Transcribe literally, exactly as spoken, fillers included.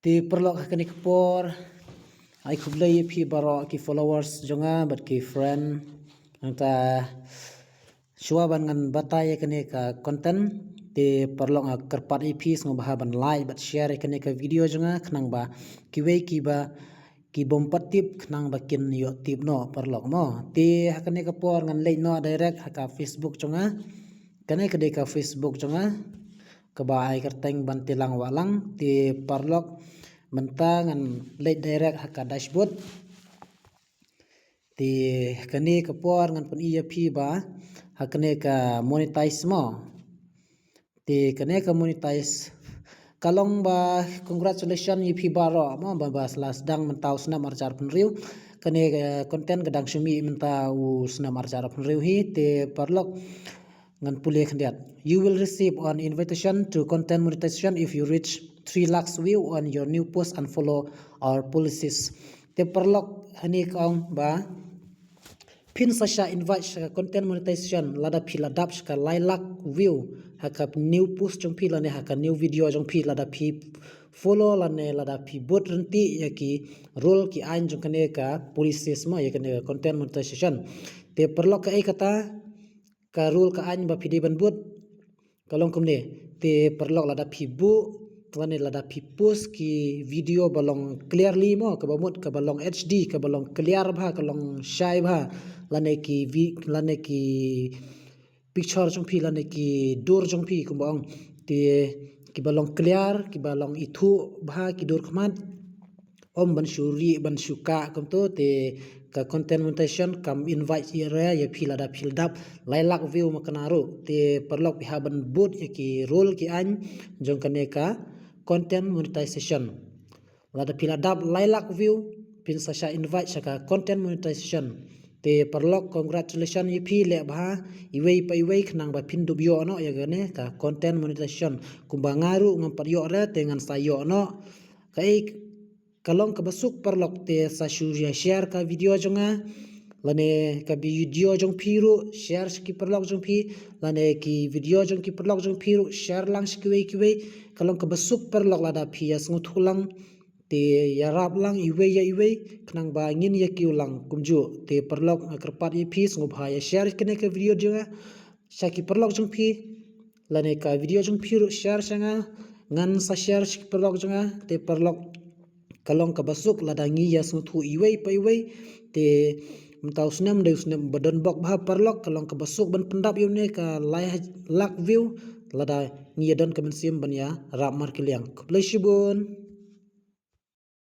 Te paralok, ha kane ka por ai khublei ïa phi baroh ki followers jong nga bad ki friend. Nangta shuwa ban ngan batai ïa kane ka content, te paralok, nga kyrpad ïa phi sngewbha ban like bad share ïa kane ka video jong nga, khnang ba kiwei kiba ki bym pat tip khnang ba kin ïoh tip noh, paralok mo. Te ha kane ka por ngan leit noh direct ha ka Facebook jong nga. Kane ka dei ka Facebook jong nga kaba ai kyrteng Bantilang Wahlang. Te paralok, mynta ngan leit direct ha ka dashboard. Te kane ka por ngan pyni ïa phi ba ha kane ka monetize mo. Te kane ka monetize ka long ba congratulations ïa phi baroh mo, ba, ba la sdang mynta u snem arhajar arphew hynriew. Kane ka content ka dang shu mih mynta u snem arhajar arphew hynriew hi. Te paralok, ngan pule khyndiat. You will receive an invitation to content monetization if you reach three lakhs view on your new post and follow our policies. Te paralok, hangne ka ong ba phin sa shah invite sha ka content monetization lada phi la dap sha ka lai lak view ha ka new post jong phi lane ha ka new video jong phi, lada phi follow lane lada phi bud ryntih ïa ki rule ki aiñ jong kane ka policies mo, ïa kane ka content monetization. Te paralok, kaei kata ka rule ka aiñ ba phi dei ban bud? Ka long kumne. Te paralok, lada phi buh lane lada phi post ki video ba long clearly mo, kaba mut kaba long H D, kaba long clear bha, ka long shai bha, lane ki vi-, lane ki picture jong phi lane ki dur jong phi kumba ong, te kiba long clear, kiba long ithuh bha ki dur khmat, ym ban shu rieh ban shu kah kumto, te ka content monetization kam invite ïa re ïa phi lada phi la dap lai lak view ma kane ruh. Te paralok, phi hap ban bud ïa ki rule ki aiñ jong kane ka content monetization. Lada phi la dap lai lak view phin sa shah invite sha ka content monetization. Te paralok, congratulations ïa phi, leh bha iwei pa iwei khnang ba phin dup ïoh noh ïa kane ka content monetization. Kumba nga ruh ngam pat ïoh re, te ngan sa ïoh noh. Kaei ka long kaba suk, paralok, te sa shu ïa share ka video jong nga, lane ka video jong phi ruh share sha ki paralok jong phi, lane ki video jong ki paralok jong phi ruh share lang sha kiwei kiwei. Ka long kaba suk, paralok, lada phi ïa sngewthuh lang, te ïarap lang iwei ïa iwei khnang ba ngin ïa kiew lang kumjuh. Te paralok, nga kyrpad ïa phi sngewbha ïa share kane ka video jong nga sha ki paralok jong phi, lane ka video jong phi ruh share sha nga, ngan sa share sha ki paralok jong nga. Te paralok, ka long kaba suk lada ngi ïa sngewthuh iwei pa iwei. Te mynta u snem dei u snem ba don bok bha, paralok, ka long kaba suk ban pyndap ïa une ka lai lak view lada ngi ïa don ka mynsiem ban ïarap markylliang. Khublei shibun.